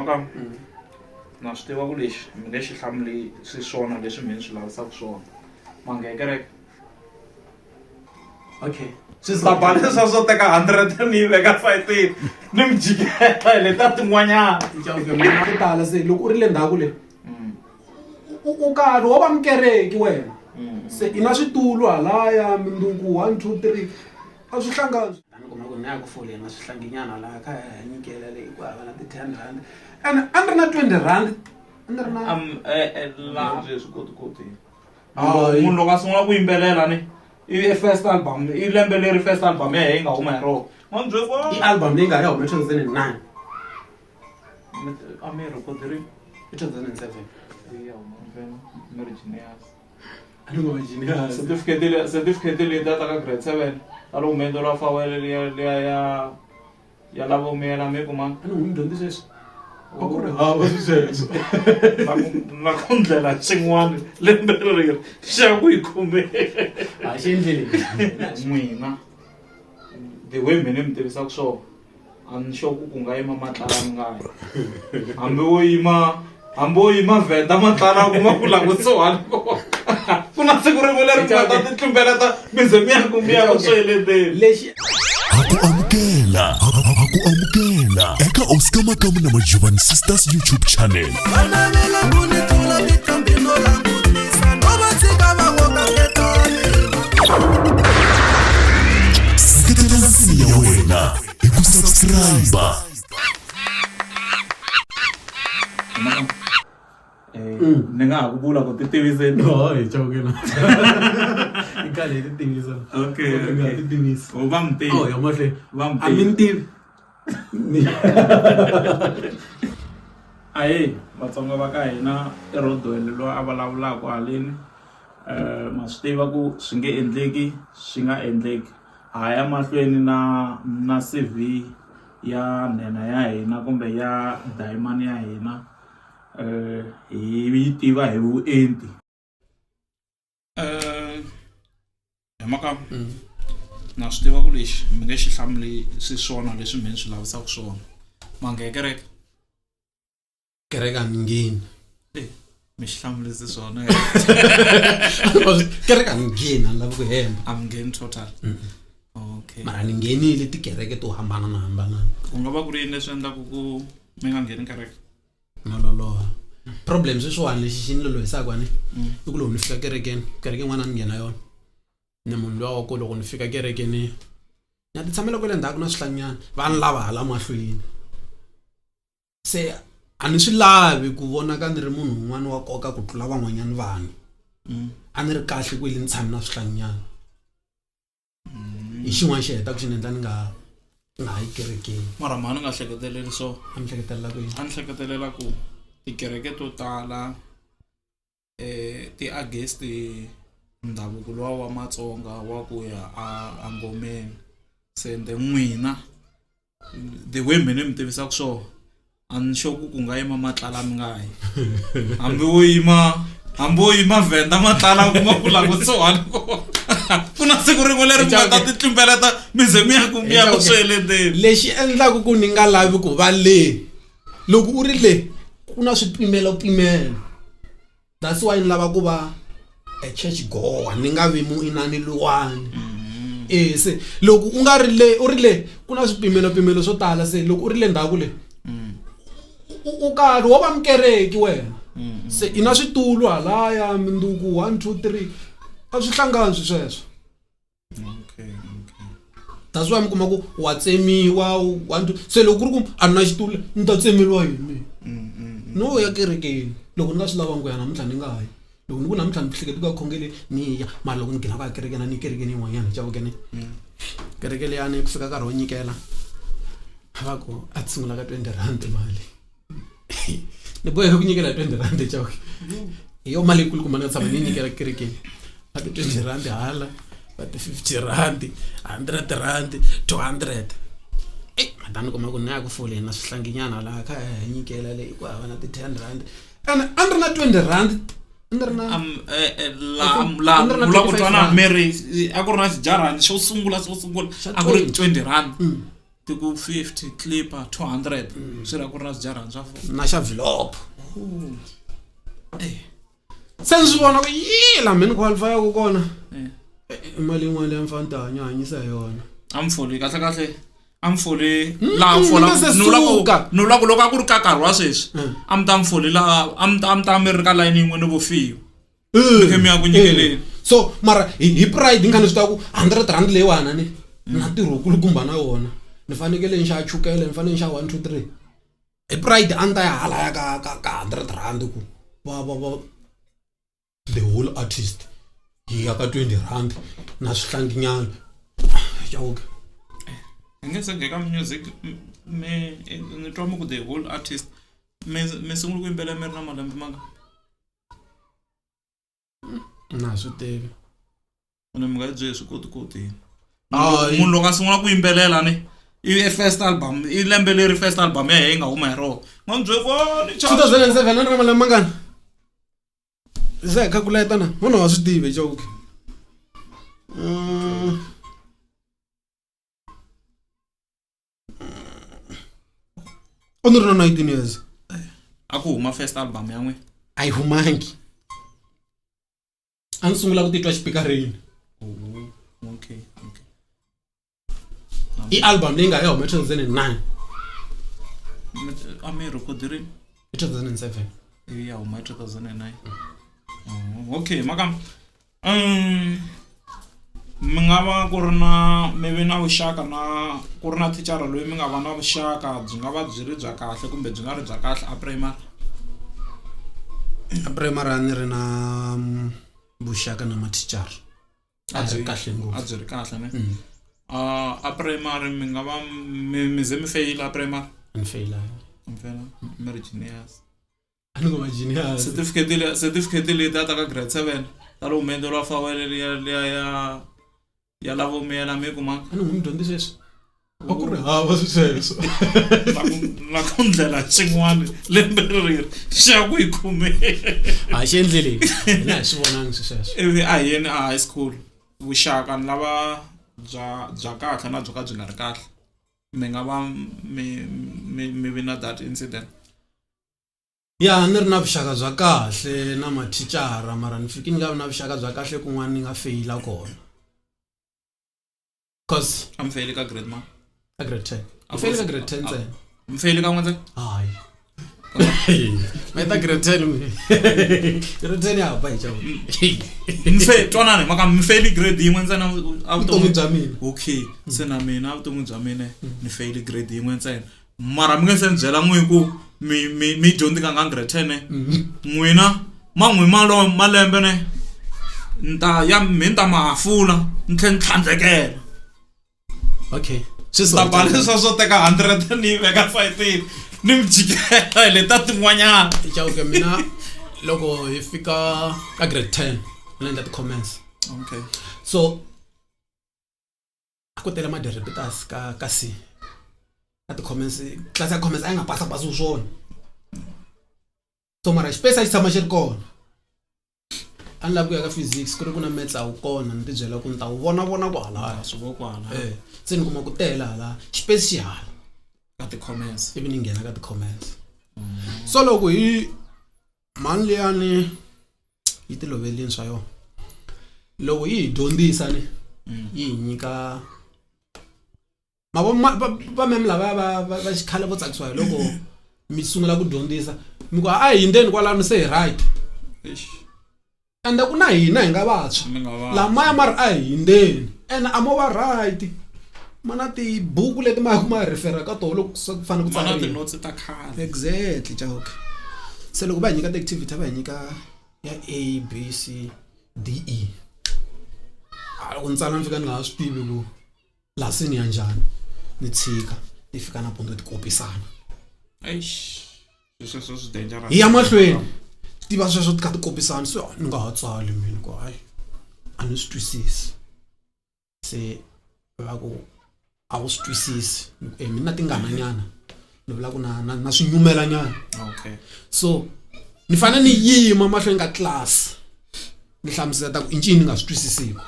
maka na swi tiva ku lexi mi nge xi hlamuli swi swona leswi mi ni swi lavisaka swona ma nghena kereke. Okay. Swi leswa swo teka 100 ni yi veka sayitini ni mi jikela hi leta tin'wanyana. Chauke mina ku tala se loko u ri le ndzhaku le u karhi wo va mukereki wena se i na switulu halaya minduku 1 2 3 a swi hlangani ni kuma ku ni ya ku foleni swi hlanginyana laha kha hi nyikela leyi ku hava na ti-10 rand and a ni ri na 20 rand a ni ri na Laha swi koti koti munhu loko a sungula ku yimbelela ni i first album i lembe leri first album ya yena yi nga huma hi rona. I album leyi nga ya huma 2009. A mi rhekhodiri i 2007. Mi ri genius. A ni ngo va genius. Certificate le certificate leyi ta ta ka grade 7 ta loko mi endleriwa farewell liya liya ya ya lavo miyela mi kuma. A ni ngo mi dyondzi sweswi. A ku ri hava sweswo. Na ku ndlela xin'wana lembe reri xa ku yi kumeni. A xi endleni. N'wina the way mina mi tivisaka swona a ni sure ku ku nga yima matlala mi nga yi hambi wo yima hambi wo yima vhenda matlala u kuma ku la kusuhani ku na siku rin'we leri mi nga ta ti tlumbeleta mi ze mi ya ku mi ya ku sweleteni. Lexi Ha ku amukela ha ku amukela eka Oscar Makamu na Majuvani Sisters YouTube channel. Va navela ku ni tlula tinqambi no langutisa no va tshika va koka nketani. Seketela nsimu ya wena hi ku subscribe. Ni nga ha ku vula ku ti tiviseni. No, hi chauke na. I khale hi ti tivisa. Okay, Hi nga okay. ti tivisa. Oh, va mi tivi. Oh, ya mahlweni. Va mi A mi ni tivi. Ahee Vatsonga va ka hina i Rodwell loyi a vulavulaka haleni ma swi tiva ku swi nge endleki swi nga endleki ha ya mahlweni na na C_V ya nhenha ya hina kumbe ya dayimani ya hina hi yi tiva hi vuenti. Hi mhaka na swi tiva ku lexi mi nge xi hlamuli swi swona leswi mi ni swi lavisaka swona ma nghena kereke. Kereke a ni ngheni. Eh, mi xi hlamulisi swona. Kereke a ni ngheni a ni lavi ku hemba. A mi ngheni total. Okay. Mara ni nghenile tikereke to hambana na hambana. Ku nga va ku ri yini leswi endlaka ku mi nga ngheni kereke? No loloha. Problem sweswiwani lexi xi ni lolohisaka ni i ku loko ni fika kerekeni kereke yin'wana a ni nghena yona ni munhu luya wa ku loko ni fika kerekeni na ti tshamela kwale ndzhaku na swihlanyana va ni lava hala mahlweni se a ni swi lavi ku vonaka ni ri munhu un'wana wa nkoka ku tlula van'wanyana vanhu a ni ri kahle kwele ni tshami na swihlanyana hi xin'wana xi hetaka xi ni endla ni nga nga ha yi kerekeni. Mara mhani nga hleketeleli so. A mi hleketelela ku yini? A ni hleketelela ku tikereke to tala ti against ndhavuko luwa wa Matsonga wa ku ya a a ngomeni se ende n'wina the way mina mi tivisaka swona a ni sure ku ku nga yima matlala mi nga yi hambi wo yima hambi wo yima vhenda matlala u kuma ku la kusuhani ku na siku rin'we leri mi nga ta ti tlumbeleta mi ze mi ya ku mi ya ku sweleteni lexi endlaku ku ni nga lavi ku va le loko u ri le ku na swipimelo pimelo that's why ni lava ku va a church goer ni nga vi muinani luwani e se loko u nga ri le u ri le ku na swipimelo pimelo swo tala se loko u ri le ndzhaku le u karhi wo va mukereki wena se i na switulu halaya minduku 1 2 3 a swi hlangani swi sweswo okay okay that's why mi kuma ku wa tsemiwa one two se loko ku ri ku a ni na xitulu ni ta tsemeliwa yini mina no ya kerekeni loko ni nga swi lavangi ku ya namuntlha ni nga yi loko ni ku namuntlha ni hleketi ku ya khongeleni ni ya mara loko ni gina ku ya kerekeni a ni yi kerekeni yin'wanyana cavukeni kereke liyani ku fika nkarhi wo nyikela va ku a ti sungula ka 20 rand mali ni boheka ku nyikela hi 20 rand chauke hi yo mali yikulukumba ni nga tshama ni yi nyikela kerekeni va ti 20 rand hala va ti 50 rand 100 rand 200 eyi madani kuma ku ni ya ku foleni na swihlanginyana laha kha hi nyikela leyi ku hava na ti 10 rand ene a ni ri na 20 rand a ni ri na laha A ni ri na vula ku 25 twana rand. mary a ku ri na xijarani xo sungula xo sungula Xa a ku ri 20. 20 rand. Ti ku 50 clipper 200 swi ra ku ri na swijarhani swa fo Na xa vilop. Se ni swi vona ku yi la me ni qualify-aku kona. I mali yin'wana leyi a ni fanele ni ti hanya hanyisa hi yona. A mi foli kahle kahle a mi foli laha fola ni nga se ni vula ku suka. ni vula ku loko a ku ri ka nkarhi wa sweswi a mi ta mi foli laha a mi ta a mi ta mi ri ka layini yin'we ni vo fiwa Mi khe mi ya ku nyikeleni. So mara hi pride ni kha ni swi tiva ku 100 rand leyiwana ni na ntirho wukulukumba na wona ni fanekele ni xava chukele ni fanele ni xava 1 2 3 hi pride a ni ta ya halaya ka 100 rand ku va va va the whole artist yi ya ka 20 rand na swihlanginyana chauke. Hi nge se nghena ka music mi ni twa mi ku the whole artist mi sungule ku yimbelela mi ri na malembe manga? Na swi tivi. Ene mi nga yi byeli swi koti koti. Hayi. Munhu loko a sungula ku yimbelela ni i first album i lembe leri first album ya yena yi nga huma hi rona nga ni byeli ku "Oh, ni chava 2007 a ni ri na malembe mangani se hi calculate na munhu wa swi tivi chauke. A ni ri na 19 years. A ku huma first album ya n'wina? A yi humangi. A ni sungula ku titwa xipikarini. Oh, okay, okay. I album leyi nga ya huma 2009. A mi rhekhoderini? I 2007. Ivi ya huma hi 2009. Oh, okay, maka mi nga va ku ri na mi ve na vuxaka na ku ri na thicara loyi mi nga va na vuxaka byi nga va byi ri bya kahle kumbe byi nga ri bya kahle a primary? A primary a ni ri na vuxaka na mathicara A a byi ri kahle ngopfu. A byi ri kahle ne? A primary mi nga va mi ze mi feyila a primary? A ni feyilanga. Mi feyila mi ri genius. A ni ngo va genius. Certificate le certificate leti ta ka grade 7 ta loko mi endleriwa farewell liya liya ya ya lavo miyela mi kuma. A ni ngo mi dyondzi sweswi. A ku ri hava sweswo. Na ku na ku ndlela xin'wana lembe reri xa ku yi kume. A xi endleleni. Hina hi swi vonangi swi sweswo. Ivi a hi yeni a high school vuxaka ni lava bya bya kahle na byo ka byi nga ri kahle mi nga va mi mi mi vi na that incident. Ya ni ri na vuxaka bya kahle na mathicara mara ni fiki ni nga vi na vuxaka bya kahle kun'wana ni nga feyila kona cause A mi feyili ka grade ma? Ka grade 10. Ni feyile ka grade 10 ntsena. Mi feyili kan'we ntsena? Hayi. Ma ta grade 10 mi. Grade 10 ya haba hi xavo. Mi fe twanani maka mi feyili grade yin'we ntsena a vutomi bya mina. Okay, se na mina a vutomi bya mina ni feyili grade yin'we ntsena. Mara mi nge se ni byela n'wi ku mi mi mi dyondzi ka nga grade 10 ne. N'wina ma n'wi malo malembe ne ni ta ya mi ni ta ma hafula ni tlhe ni tlhandlekela. Okay. Swi Ta ba leswa swo teka 100 ni yi veka sayitini ni mi jikela hi leta tin'wanyana. Chauke mina loko hi fika ka grade 10 ni endla ti-comments. Okay. So a ku tele ma-derepitas ka C ka ti-comments class ya comments a yi nga pasa pasiwi swona so mara xipesi a xi tshama xi ri kona a ni lavi ku ya ka physics ku ri ku na maths a wu kona ni ti byela ku ni ta wu vona vona kwahalaya swi vo kwala se ni kuma ku tele hala xipesi xi hala ka ti-comments ivi ni nghena ka ti-comments so loko hi mhani liyani yi ti lovelini swa yona loko yi hi dyondzisa ni yi hi nyika ma vo va mem lava va xikhale vo tsakisiwa hi loko mi sungula ku dyondzisa mi ku a hi hindzeni kwalano se hi right ende ku na hina hi nga vantshwa lamaya ma ri a hi hindzeni ene a mo va right ma na tibuku leti ma ma refera ka toho loko ku fanele ku tsariwa tinotsi ta khale exactly chauke se loko va hi nyika ti-activity a va hi nyika ya A B C D E a loko ni tsala ni fika ni nga ha swi tivi ku laha se ni ya njhani ni tshika ni fika nampundzu ti kopisana eish sweswo swi dangerous hi ya mahlweni tiva sweswo ti kha ti kopisana so ni nga ha tsali mina ku hayi a ni swi twisisi se va ku a wu swi twisisi ni ku mina na tingananyana ni vula ku na na na swi nyumelanyana okay so ni fanele ni yima mahlweni ka class ni hlamusela ta ku i ncini ni nga swi twisisiku.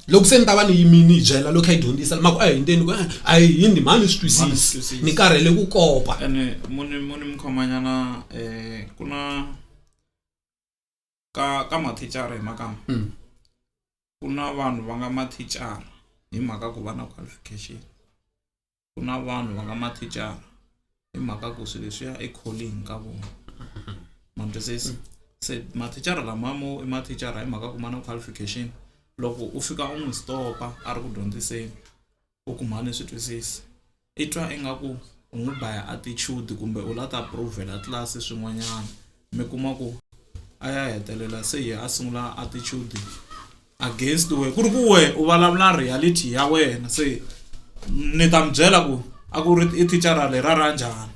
Loko se ni ta va ni yimini yi byela loko yi dyondzisa ma ku a hi hindzeni ku a hi hindi mhani swi twisisi ni karhele ku kopa. Ene muni muni mkhomanyana ku na ka ka mathicara hi makamba ku na vanhu va nga mathicara hi mhaka ku va na qualification ku na vanhu va nga mathicara hi mhaka ku swilo leswiya i calling ka vona ma ni twisisa se mathicara lama mo i mathicara hi mhaka ku ma na qualification loko u fika u n'wi stopa a ri ku dyondziseni u ku mhani swi twisisi i twa ingaku u n'wi ba hi attitude kumbe u la ta provela tlilasi swin'wanyana mi kuma ku a ya hetelela se yena a sungula attitude against wena ku ri ku wena u vulavula reality ya wena se ni ta mi byela ku a ku ri i thicara lera ra njhani.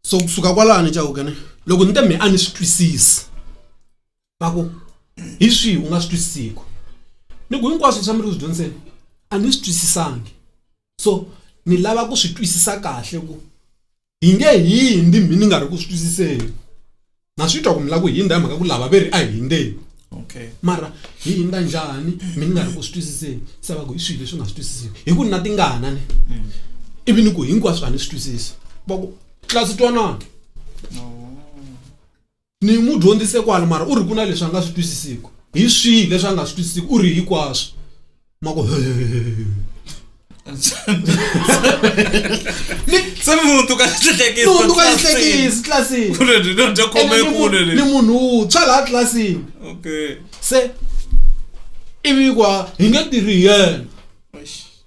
So kusuka kwalano Chauke ne loko ni te mehe a ni swi twisisi va ku hi swihi u nga swi twisisiku ni ku hinkwaswo swa mi ri ku swi dyondziseni a ni swi twisisangi so ni lava ku swi twisisa kahle ku hi nge hindzi mi ni nga ri ku swi twisiseni na swi twa ku mi lava ku hindza hi mhaka ku lava ve ri a hi hindzeni okay mara hi hindza njhani mi ni nga ri ku swi twisiseni se va ku hi swihi leswi nga swi twisisiku hi ku ni na tingana ni ivi ni ku hinkwaswo a ni swi twisisi va ku tlasi twanana ni n'wi dyondzise kwala mara u ri ku na leswi a nga swi twisisiku hi swihi leswi a nga swi twisisiku u ri hinkwaswo ma ku se muntu ka xihlekisi muntu ka xihlekisi tlilasini kule ni dya khome kule ni munhu wuntshwa laha tlilasini okay se ivi kwa hi nge tirhi hi yena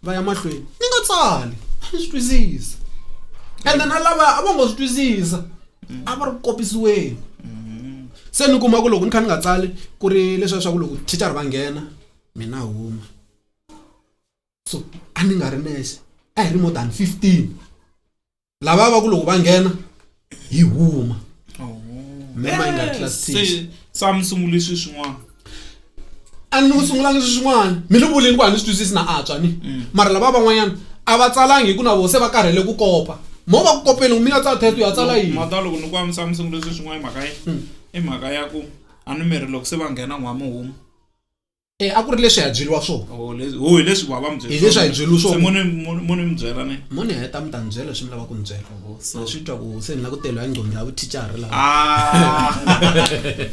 va ya mahlweni ni nga tsali a ni swi twisisa ende na lava a va nga swi twisisa a va ri ku kopisiweni se ni kuma ku loko ni kha ni nga tsali ku ri leswiya swa ku loko thicara va nghena mina huma so a ni nga ri nexe a hi ri more than 15 lava va ku loko va nghena hi huma mema yi nga class teacher se a mi sunguli swi swin'wana a ni n'wi sungulangi swi swin'wana mi ni vuleni ku a ni swi twisisi na antswa ni mara lava van'wanyana a va tsalangi hi ku na vo se va karhele ku kopa mo va ku kopeni mi ya tsala test u ya tsala yini mata loko ni ku a mi se a mi sungule swi swin'wana i mhaka yi i mhaka ya ku a ni mi ri loko se va nghena n'wa mi huma e a ku ri leswi hi byeriwa swona Oh, leswi oh, hi leswi va va mi byela Hi leswi a hi byeriwa swona. Se mo ni mi byela ne mo ni heta mi ta ni byela leswi mi lavaka ku ni byela Oh, so na swi twa ku se ni la ku telo ya ngqondo ya vuthicara laha Ah.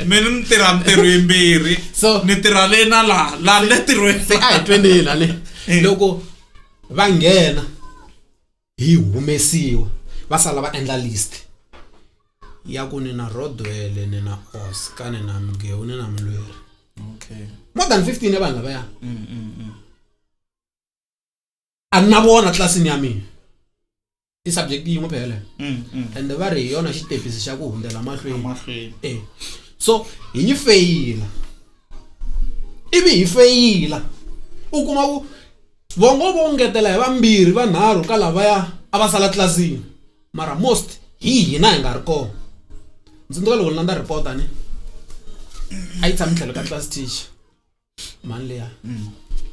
mina ni tirha mintirho yimbirhi So- ni tirha le na laha laha ni le tirhweni se a hi tweneni la ne loko va nghena hi humesiwa va sala va endla list ya ku ni na Rodwell ni na Oscar ni na Mgewu ni na Mulweri okay more than 15 ya vanhu lavaya a ni na vona tlilasini ya mina i subject yin'we phela ende va ri hi yona xitepisi xa ku hundzela mahlweni mahlweni e so hi yi feyila ivi hi feyila u kuma ku vongo vo ngetela hi vambirhi vanharhu ka lavaya a va sala tlilasini mara most hi hina hi nga ri kona ndzi tsundzuka loko ni landza report ni a yi tshami tlhelo ka class teacher mhani liya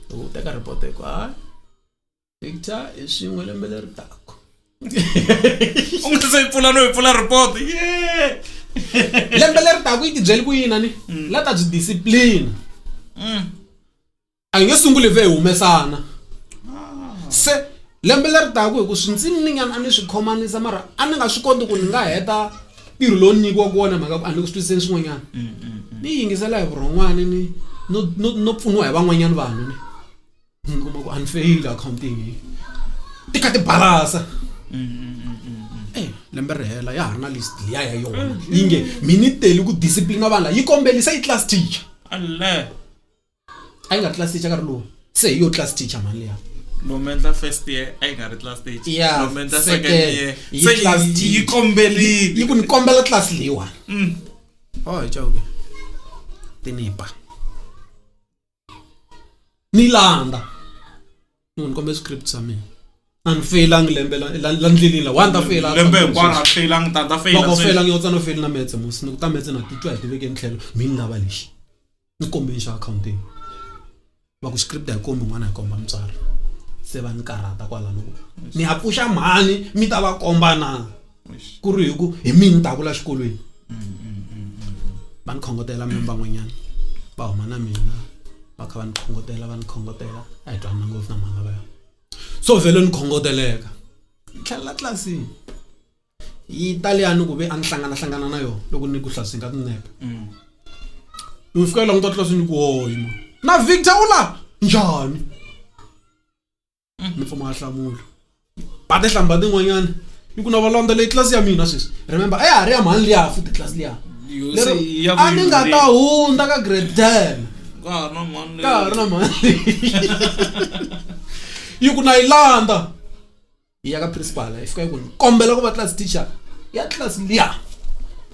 loko u teka report hi ku hayi Victor i swin'we lembe leri taka u nga se yi pfula no yi pfula report ye lembe leri taka yi tibyeli ku yina ni la ta byi discipline a hi nge sunguli vhe hi humesana se lembe leri taka hi ku swindziminyana a ni swi khomanisa mara a ni nga swi koti ku ni nga heta ntirho lowu ni nyikiwaka wona mhaka ku a ni ku swi twisiseni swin'wanyana ni yingisela hi vurhon'wani ni no no no pfuniwa hi van'wanyana vanhu ni ni kuma ku a ni feyili accounting ti kha ti balasa eh lembe ri hela ya ha ri na list liya ya yona yi nge mi ni teli ku discipline vanhu la yi kombelisa yi class teacher alle a yi nga ri class teacher nkarhi lowu se hi yo class teacher mhani liya lomu endla first year a yi nga ri class teacher Yeah, lomu endla second second, year yi se class yi- yi teacher. kombelile yi ku ni kombela class leyiwani oh hi chauke tinipa ni landza ni ku ni kombela script swa mina a ni feyilangi lembe la la la ndleleni la one ta feyila lembe hinkwaro a feyilangi ta ta feyila loko sweswi. feyilangi yo tsana feyili na metse musi ni ku ta metse na titwa hi tivekeni tlhelo mi ni lava lexi ni kombeni xa accounting va ku script a hi kombi n'wana hi komba mutswari se va ni karhata kwalano ku ni ya pfuxa mhani mi ta va komba na ku ri hi ku hi mina ni taku la xikolweni va ni khongotela mi van'wanyana va huma na mina. Va kha va ni khongotela va ni khongotela a hi twanana ngopfu na mhani lavaya so vhele ni khongoteleka ni tlhelela tlilasini yi ta liyani ku ve a ni hlangana hlangana na yona loko ni ku hlaseni ka tinepe mm. ni fika yi languta tlilasini ku hoyi ma na Victor u la njhani mm. ni pfumala nhlamulo ba tihlamba tin'wanyana yi ku na va landza leyi tlilasi ya mina sweswi remember a ya ha ri ya mhani liya futhi tlilasi liya Lero, a ni nga ta hundza ka grade 10 ka ha ri na mhani ka ha ri na mhani yi ku na yi landza yi ya ka principal yi fika yi ku ni kombela ku va class teacher ya class liya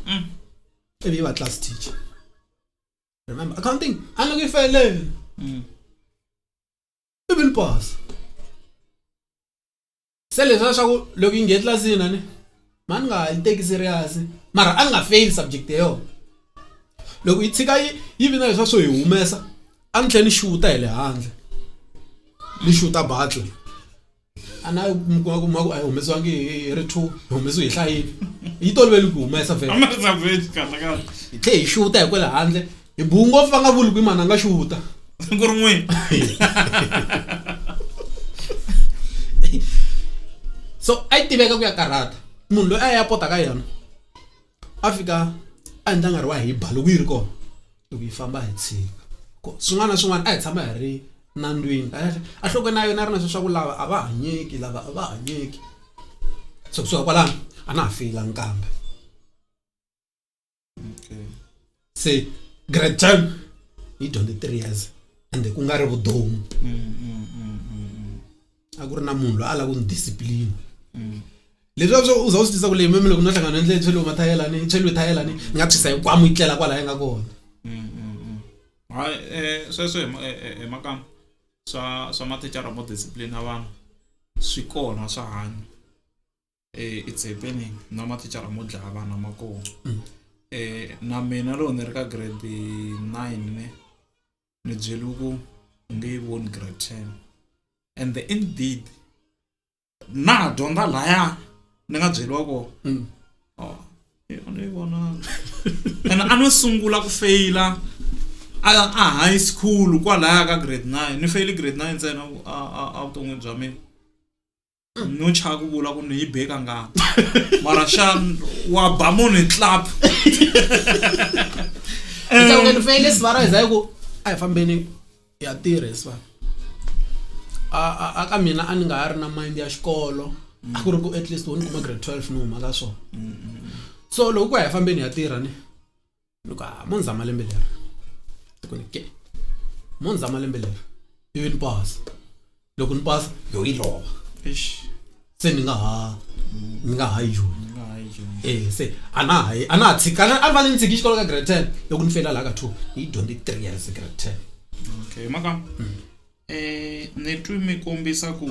mm. ivi yi va class teacher remember accounting a ni ku yi feleni mm. ivi ni pasa se leswiya swa ku loko yi nghene tlilasini a ni ma ni nga yi teki serious mara a ni nga fail subject ya yona loko yi tshika yi yi vi na leswiya swo yi humesa a ni tlhela ni xuta hi le handle ni xuta batla a na mi kuma ku ma ku a yi humesiwangi hi ri two yi humesiwe hi hlayini yi tolovele ku humesa vhele hi tlhe hi xuta hi kwele handle hi buhu ngopfu va nga vuli ku i mani a nga xuta ku ri n'wini so a yi tiveka ku ya karhata munhu loyi a ya pota ka yona a fika a endla nga ri wa hi ba loko yi ri kona loko yi famba hi tshika swin'wana na swin'wana a hi tshama hi ri na ndlwini a nhlokweni ya yona a ri na sweswo swa ku lava a va hanyeki lava a va hanyeki so kusuka kwalano a na ha feyilanga kambe okay. se grade 10 yi dyondze 3 years ende ku nga ri vudomu mm, mm, mm, a ku ri na munhu loyi a lava ku ni discipline leswi swo u za u swi tisa ku leyi meme loko no hlangana ndlela yi cheliwe mathayelani yi cheliwe thayelani ni nga tshwisa hinkwamo yi tlela kwala yi nga kona hayi um sweswo hi makamu swa swa mathicara mo discipline vanhu swi kona swa hanya eh, it's happening na mathicara mo dlaya vana ma kona mm. eh, na mina loko ni ri ka grade 9 ne ni byeliwe ku u nge yi voni grade 10 and indeed na ha dyondza laya ni nga byeliwa kona mm. oh, a ni yi vonanga and a no sungula ku feyila a high school kwalaya ka grade 9 ni feyile grade 9 ntsena a vuton'wini bya mina no chava ku vula ku ni yi be kangani mara xa wa ba munhu hi clap Nhlawuke ni feyile sivara hi za hi ku a hi fambeni hi ya tirha hi sivara a a a ka mina a ni nga ha ri na mind ya xikolo a ku ri ku at least wo ni kuma grade 12 ni huma ka swona so loko ku a hi fambeni hi ya tirha ni ni ku a mo ni zama lembe leri ni ku ni ke mo ni zama lembe leri ivi ni pasa loko ni pasa yo yi lova se ni nga ha ni nga ha yi joyini e se a na ha a na ha tshika a ni fanele ni tshiki xikolo ka grade 10 loko ni feyila laha ka 2 ni yi dyondze 3 years grade 10 okay maka eh ni twi mi kombisa ku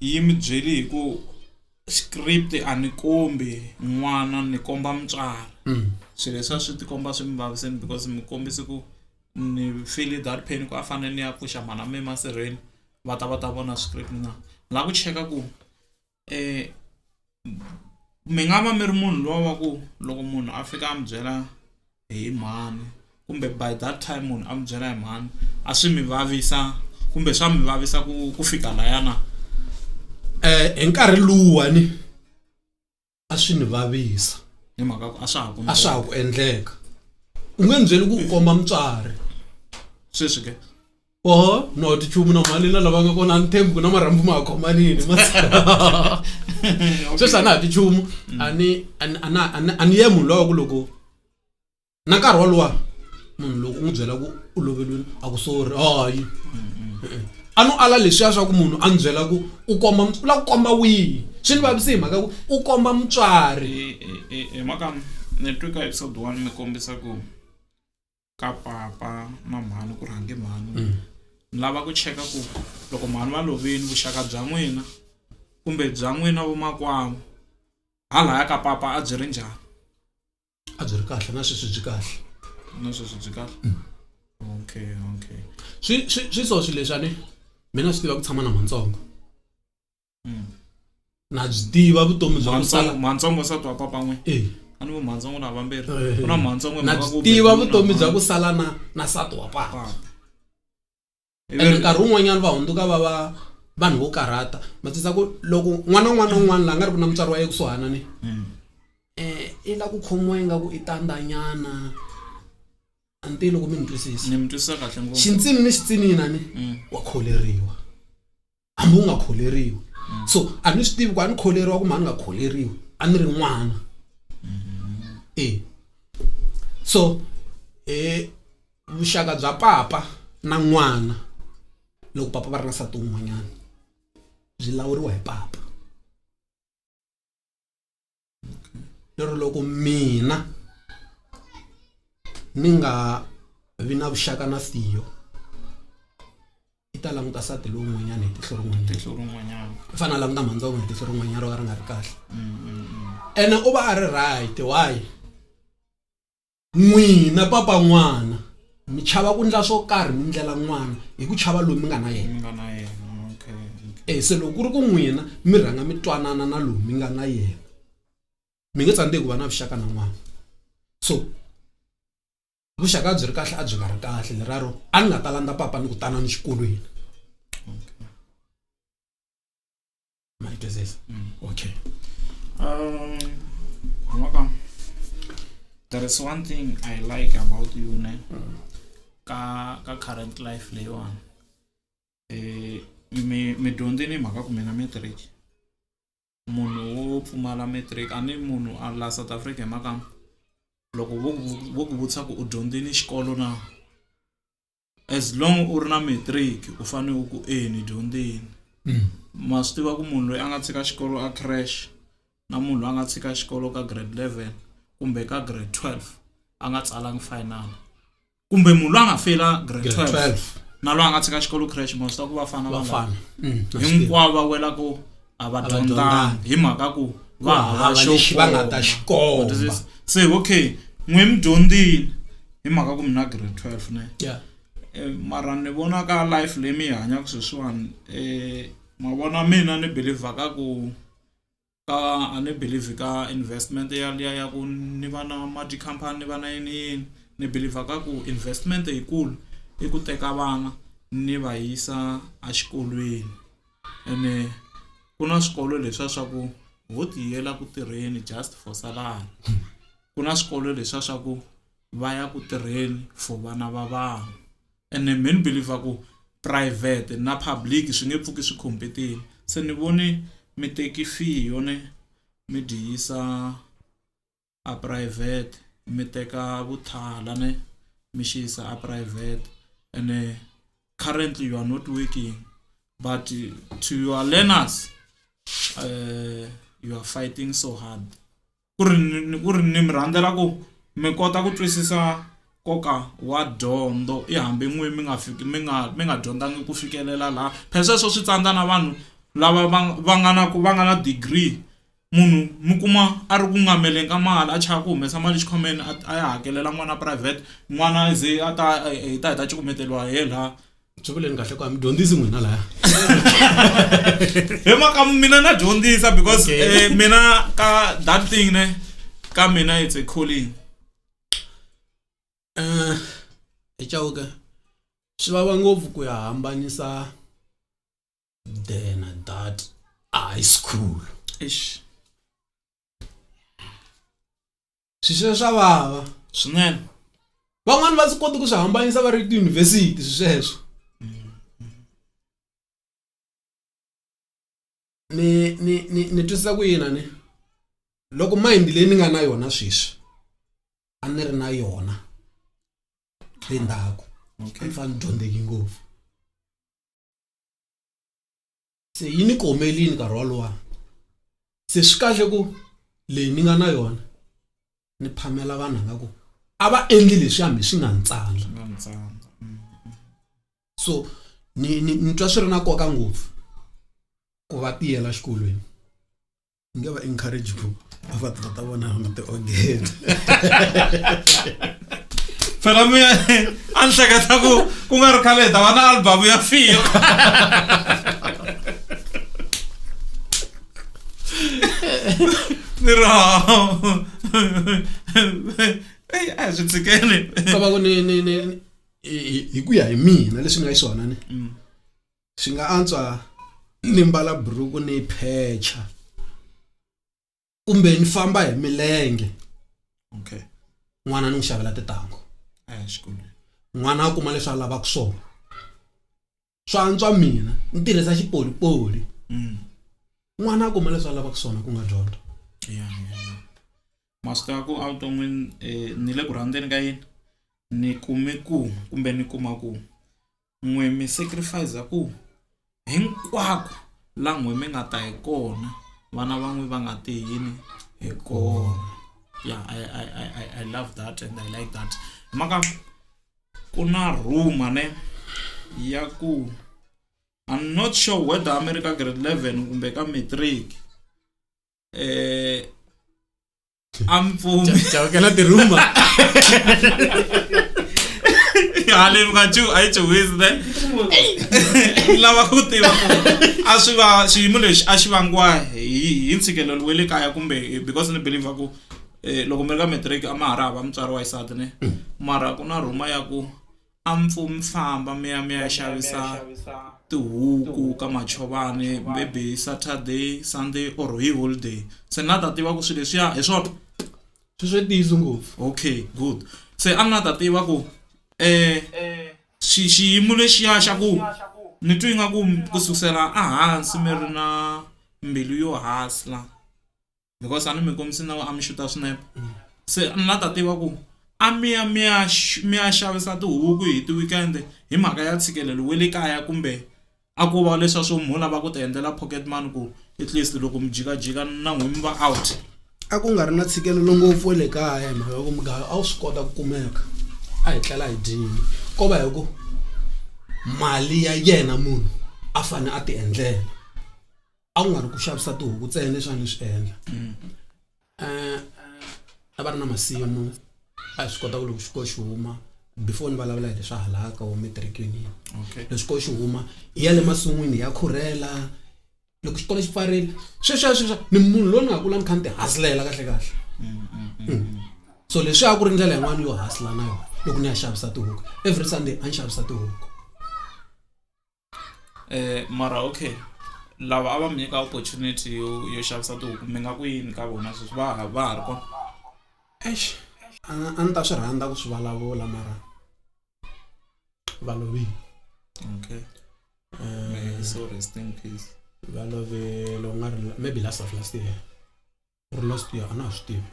yi mi byeli hi ku script a ni kombi n'wana ni komba mutswari mm. swilo leswi a swi tikomba swi mi vaviseni because mi kombise ku ni feel that pain ku a fanele ni ya pfuxa mhana mi masirheni va ta va ta vona script na la ku cheka ku eh mi nga va mi ri munhu luwa wa ku loko munhu a fika a mi byela hi mhani kumbe by that time munhu a mi byela hi mhani a swi mi vavisa kumbe swa mi vavisa ku ku fika laya na eh hi nkarhi luwani a swi ni vavisa hi mhaka ku a swa ha ku a swa ha ku endleka u nge ni byeli ku u komba mutswari sweswi ke oho no tichumu na mali na lava nga kona a ni thembi ku na marhambu ma ha khomanini sweswi a na ha tichumu a ni a ni a ni a ni ye munhu lowa ku loko na nkarhi walowa munhu loko u n'wi byela ku u loveliwini a ku sorry hayi a no ala leswiya swa ku munhu a ni byela ku u komba u lava ku komba wihi swi ni vavise hi mhaka ku u komba mutswari hi mhaka ni twi ka episode 1 mi kombisa ku ka papa na mhani ku rhange mhani mm. ni lava ku cheka ku loko mhani va lovini vuxaka bya n'wina kumbe bya n'wina vomakwavo halaya ka papa a byi ri njhani a byi ri kahle na sweswi byi kahle na sweswi byi kahle mm. okay okay swi swi swi so swilo leswi a ni mina swi tiva ku tshama na matsongo mm. na byi tiva vutomi bya ku sala matsongo nsati wa papa n'wina e A ni vo mhantsongo na vambirhi ku na mhantsongo na byi tiva vutomi bya ku sala na na nsati wa papa ene nkarhi wun'wanyana va hundzuka va va vanhu vo karhata ma twisisa ku loko n'wana un'wana na un'wana la nga ri ku na mutswari wa ye kusuhana ni um i la ku khomiwa ingaku i tandanyana a ni tivi loko mi ni twisisa ni mi twisisa kahle ngopfu xintsini ni xitsinina ni wa kholeriwa hambi u nga kholeriwi so a ni swi tivi ku a ni kholeriwa kumbe a ni nga kholeriwi a ni ri n'wana e so e vuxaka bya papa na n'wana loko papa va ri na nsati wun'wanyana byi lawuriwa hi papa lero loko mina ni nga vi na vuxaka na Theo i ta languta nsati lowun'wanyana hi tihlo rin'wanyana tihlo rin'wanyana u fanele a languta mhandzi wa hi tihlo rin'wanyana ro ka ri nga ri kahle ene u va a ri right why n'wina papa n'wana mi chava ku ndla swo karhi mi ndlela n'wana hi ku chava loyi mi nga na yena mi nga na yena okay, okay. e se loko ku ri ku n'wina mi rhanga mi twanana na loyi mi nga na yena mi nge tsandzeki ku va na vuxaka na n'wana so vuxaka a byi ri kahle a byi nga ri kahle leraro a ni nga ta landza papa ni ku tana ni xikolweni ma yi twisisa okay Maka, there is one thing I like about you ne ka ka current life leyiwani eh mi mi dyondzini hi mhaka ku mina matric munhu wo pfumala matric a ni munhu a la South Africa hi mhaka loko vo ku vo ku vutisa ku u dyondzini xikolo na as long u ri na matric u fanele u ku e ni dyondzini ma swi tiva ku munhu loyi a nga tshika xikolo a crash na munhu loyi a nga tshika xikolo ka grade 11 kumbe ka grade 12 a nga tsalangi final kumbe munhu loyi a nga feyila grade Grade 12 12 na loyi a nga tshika xikolo crash ma swi tiva ku va fana va va fana nga hinkwavo va wela ku a va va dyondzanga dyondzanga. hi mhaka ku va hava hava xo lexi va nga ta koma. xi komba. Wa twisisa? Se okay n'we mi dyondzile hi mhaka ku mi na grade 12 ne yeah Eh, mara ni vona ka life leyi mi yi hanyaka sweswiwani um ma vona mina ni believer ka ku ka a ni believe ka investment ya liya ya ku ni va na ma tikhampani ni va na yini yini ni believer ka ku investment yikulu i ku teka vana ni va yisa exikolweni ene ku na swikolo leswiya swa ku ho tiyela ku tirheni just for salary ku na swikolo leswiya swa ku va ya ku tirheni for vana va vanhu ene me ni believer ku private na public swi nge pfuki swi compete-ini se ni voni mi teki fee yone mi dyi yisa a private mi teka vuthala ne mi xi yisa a private ene currently you are not working but to your learners you are fighting so hard ku ri ni ku ri ni mi rhandzela ku mi kota ku twisisa nkoka wa dyondzo i hambi n'wi mi nga fiki mi nga mi nga dyondzangi ku fikelela laha phela sweswo swi tsandza na vanhu lava va va nga na ku va nga na degree munhu mi kuma a ri ku ngameleni ka mali a chava ku humesa mali xikhwameni a a ya hakelela n'wana private n'wana ze a ta hi ta hi ta cukumeteriwa hi laha swi vuleni kahle ku a mi dyondzisi n'wina laya hi mhaka mina na dyondzisa because Okay. eh, mina ka that thing ne ka mina it's a calling um hi chauke swi vava ngopfu ku ya hambanisa then that high school ish swi sweswo swa vava swinene van'wani va swi koti ku swi hambanisa va ri tiyunivhesiti swi sweswo ni ni ni ni twisisa ku yini ni loko mind leyi ni nga na yona sweswi a ni ri na yona le ndzhaku a ni fanele ni dyondzeki ngopfu se yi ni komelini nkarhi walowa se swi kahle ku leyi ni nga na yona ni phamela vanhu nga ku a va endli leswi hambi swi nga ntsandza so ni ni ni twa swi ri na nkoka ngopfu ku va tiyela xikolweni ni nge va encourage ku a va ta ta vona va ti ogela phela mi a ni hleketa ku ku nga ri khale hi ta va na album ya fiyo Ni ri eyi a hi swi tshikeni. Ka va ku ni ni ni hi ku ya hi mina leswi ni nga xiswona ni swi nga antswa ni mbala buruku ni phecha kumbe ni famba hi milenge okay n'wana ni n'wi xavela tintangu a ya xikolweni n'wana a kuma leswi a lavaka swona swa antswa mina ni tirhisa xipolipoli n'wana a kuma leswi a lavaka swona ku nga dyondzo ya ya ya ma swi tiva ku evuton'wini um ni le ku rhandzeni ka yini ni kume ku kumbe ni kuma ku n'we mi sacrifice ku hinkwako la n'we mi nga ta hi kona vana va n'we va nga ti yini hi kona yeah I, I, I, I, I love that and I like that hi mhaka ku na rumor ne ya ku I'm not sure whether a mi ri ka grade 11 kumbe ka matric eh a mi pfumi chavukela tirhuma hale mi nga chu a yi chuhisi ne ni lava ku tiva ku a swi va xiyimo lexi a xi vangiwa hi hi ntshikelelo wa le kaya kumbe because ni believe ku eh, loko mi ri ka matric a ma ha ri hava mutswari wa xisati ne mara ku na rhuma ya ku a mi pfu mi famba mi ya mi ya xavisa tihuku ka machovani maybe saturday sunday or hi holiday se na ta tiva ku swilo leswiya hi swona swi swe ntiyiso ngopfu okay good se a na ta tiva ku eh xi xiyimo lexiya xa ku ni twi nga ku ku sukusela ehansi mi ri na mbilu yo hasla because a ni mi kombisi na a mi xuta swinepe se ni la ta tiva ku a mi ya mi ya mi ya xavisa tihuku hi ti-weekend hi mhaka ya ntshikelelo wa le kaya kumbe a ku va leswa swo mo lava ku ti endlela pocket money ku at least loko mi jikajika na n'wina mi va out a ku nga ri na ntshikelelo ngopfu wa le kaya hi mhaka ya ku mugayo a wu swi kota ku kumeka a hi tlela hi dyile ko va hi ku mali ya yena munhu a fane a ti endlela a ku nga ri ku xavisa tihuku ntsena leswi a ni swi endla um a va ri na masimu a hi swi kota ku loko xikolo xi huma before ni vulavula hi leswa halaka wo matric yini okay loko xikolo xi huma hi ya le masin'wini hi ya khurhela loko xikolo xi pfarile sweswiya sweswiya ni munhu loyi ni nga kula ni kha ni ti hustlela kahle kahle so leswi a ku ri ndlela yin'wana yo hustla na yona loko ni ya xavisa tihuku every sunday a ni xavisa tihuku eh mara okay lava a va mi nyika opportunity yo yo xavisa tihuku mi nga ku yini ka vona sweswi va ha va ha ri kona Eish, a a ni ta swi rhandza ku swi vulavula mara va lovile okay may his soul rest in peace va love loko nga ri maybe last of last year or last year a na ha swi tivi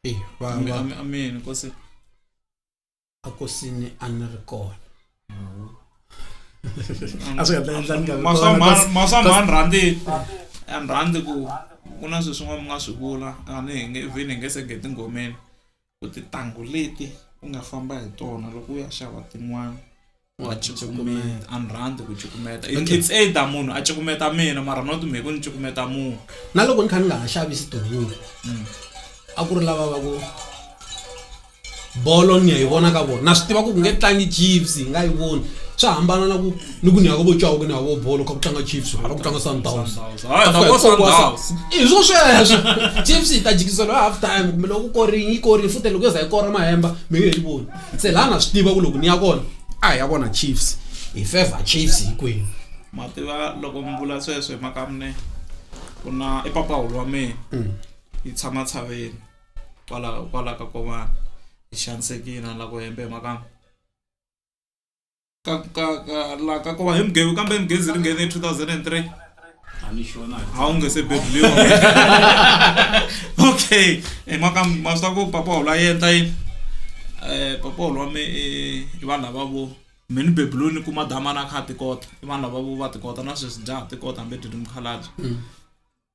e va va amen nkosi akosini a ni ri kona a swi nga ta endla ni nga vi Ma swa kona, mhani- cause- ma swa mhani rhandzi a ni rhandzi ku ku na swilo swin'wana mi nga swi vula a ni hi nge vhini hi nge se nge tingomeni ku tintangu leti u nga famba hi tona loko u ya xava tin'wana wa cukumeta a ni rhandzi ku cukumeta it's either munhu a cukumeta mina mara not me ku ni cukumeta munhu na loko ni kha ni nga ha xavisi tihuku a ku ri lava va ku bolo ni ya yi vona ka vona na swi tiva ku ku nge tlangi chiefs hi nga yi voni swa hambana na ku ni ku ni ya ka vo Chauke ni ya vo bolo kha ku tlanga chiefs hala ku tlanga sundowns Hayi, ta vo Sundowns. i swo sweswo chiefs yi ta jikisela half time kumbe loko ku korini yi korini futhi loko yo za yi kora mahemba mi nge yi voni se laha na swi tiva ku loko ni ya kona a hi ya vona chiefs hi favor chiefs hinkwenu ma tiva loko mi vula sweswo hi mhaka mune ku na i papahulu wa mina yi tshama tshaveni kwala kwala ka kovana hi xanisekile a la ku hembe hi mhaka ka ka ka la ka kova hi mugezi kambe mugezi ri nghene 2003 a wu nge se bebuliwa okay hi mhaka ma swi ta ku papahulu a endla yini um papahulu wa me i vanhu lava vo me ni bebuliwe ni kuma damani a kha a tikota i vanhu lava vo va tikota na sweswi dya ha tikota hambi dyi ri mukhalabye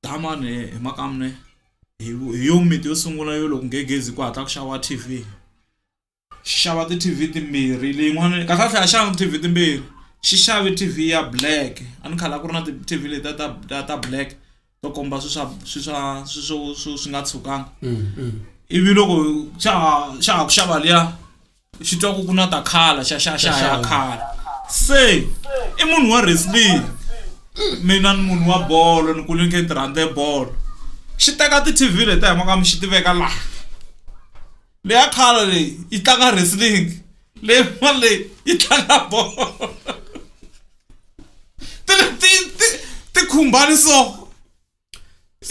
damani hi mhaka mune hi yo miti yo sungula yo loko nghegezi ku hatla ku xaviwa T_V xi xava ti-T_V timbirhi leyin'wana kahlekahle a xava T_V timbirhi xi xave T_V ya black a ni khale a ku ri na ti-T_V letiya ta ta ta black to komba swi swa swi swa swi swo swo swi nga tshukanga ivi loko xa ha xa ha ku xava liya xi twa ku ku na ta khala xa xa xa ya khala se i munhu wa wrestling mina ni munhu wa bolo ni kule ni kha ni ti rhandza bolo. Xi teka ti-T_V leti hi mhaka mi xi ti veka laha. Leya khale leyi yi tlanga wrestling leyin'wana leyi yi tlanga bolo. Ti ti ti ti khumbani so.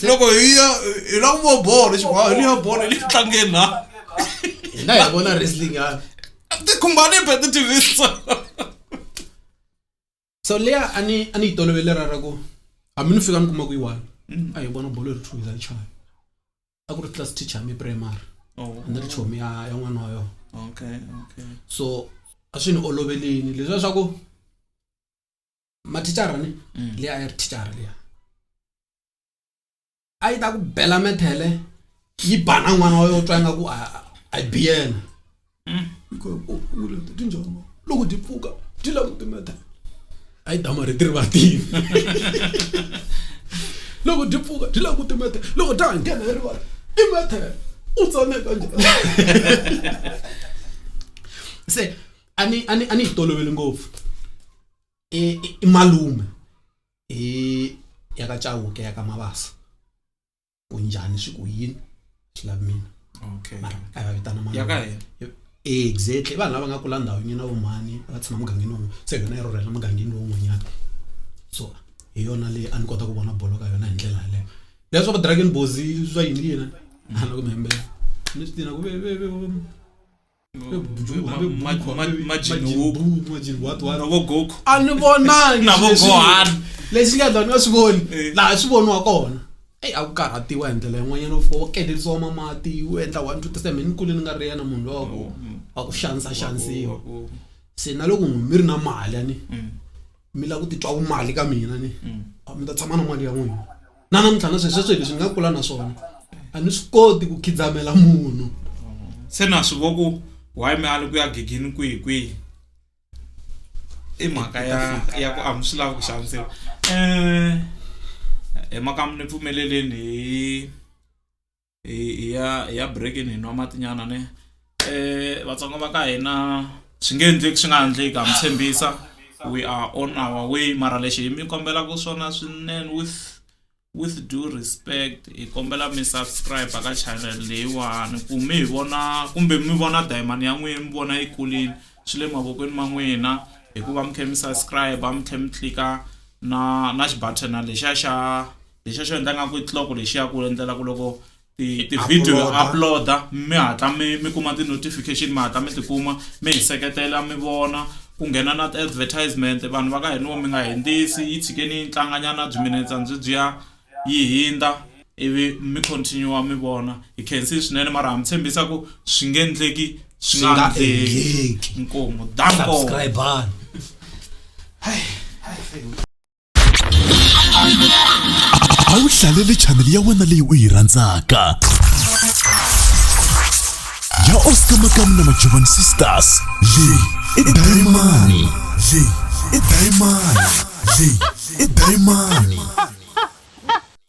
Loko hi ya hi lava ku vo bolo xi hi liya bolo yi le ku tlangeni la. Hina hi vona wrestling ya. Ti khumbani be ti-T_V so. So leya a ni a ni yi tolovele ra ra ku hambi ni fika ni kuma ku yi one a hi vona bolo yi ri 2 hi za yi chaya. A ku ri class teacher ya mi primary. Oh. A ni ri chomi ya ya n'wana wa yona. Okay, okay. So a swi ni olovelini leswiya swa ku mathicara ni leyi a yi ri thicara liya. A yi ta ku bela methele yi ba na n'wana wa yona u twa ingaku a a yi bi yena. Yi ku ti njhani loko ti pfuka ti lava ku timethele. A yi damarheti rivatini. Loko ti pfuka ti lava ku timethele loko ta ha nghena erivaleni i methele u tsaneka njhani. Se a ni a ni a ni yi tolovele ngopfu i i malume. I ya ka Chauke ya ka Mabasa ku njhani swi ku yini swi lavi mina okay mara a va vitana ya ka hina exactly vanhu lava nga kula ndhawu yin'we na vomhani va tshama mugangeni wun'we se yona yi rhurhela mugangeni lowun'wanyana so hi yona leyi a ni kota ku vona bolo ka yona hi ndlela yaleyo leswi swa va dragon balls swa yini yini a ni ku mi hembela ni swi tiva ku ve ve ve na vo Goku a ni vonangi Na vo leswi- Gohan. lexi nga endla ni nga swi voni Eh. laha swi voniwa kona eyi a ku karhatiwa hi ndlela yin'wanyana u fika wa kelelisiwa mamati u endla 1 2 3 ni kule ni nga ri yena munhu lowa ku wa ku xanisa xanisiwa se na loko n'wi mi ri na mali ani mi lava ku titwa vumali ka mina ni mi ta tshama na mali ya n'wina na namuntlha na sweswi sweswo hi leswi ni nga kula na swona a ni swi koti ku khidzamela munhu se na swi vo ku why mi ali ku ya gigini kwihi kwihi i mhaka ya ya ku a mi swi lavi ku xanisiwa um hi mhaka mi ni pfumeleleni hi hi hi ya hi ya break-ini hi nwa matinyana ne eh vatsonga va ka hina swi nge endleki swi nga endleki ha mi tshembisa we are on our way mara lexi hi mi kombelaka swona swinene with with due respect hi kombela mi subscribe ka channel leyiwani ku mi hi vona kumbe mi vona diamond ya n'wina mi vona yi kulile swi le mavokweni ma n'wina hikuva mi khe mi subscribe mi tlhe mi tlika na na xibathana lexiya xa lexiya xo endla nga ku i clock lexiya ku endlela ku loko ti ti-video uploada mi hatla mi mi kuma ti-notification mi hatla mi tikuma mi hi seketela mi vona ku nghena na ti-advertisement vanhu va ka hina mi nga hindzisi yi tshikeni yi tlanganyana byi minetsa byi byiya yi hindza ivi mi continue mi vona hi khensile swinene mara ha mi tshembisa ku swi nge endleki swi nga endleki inkomu danko subscribe a wu hlalele chanele ya wena leyi u yi rhandzaka ya Oscar Makamu na Majovani Sisters leyi i Dayimani leyi i Dayimani leyi i Dayimani.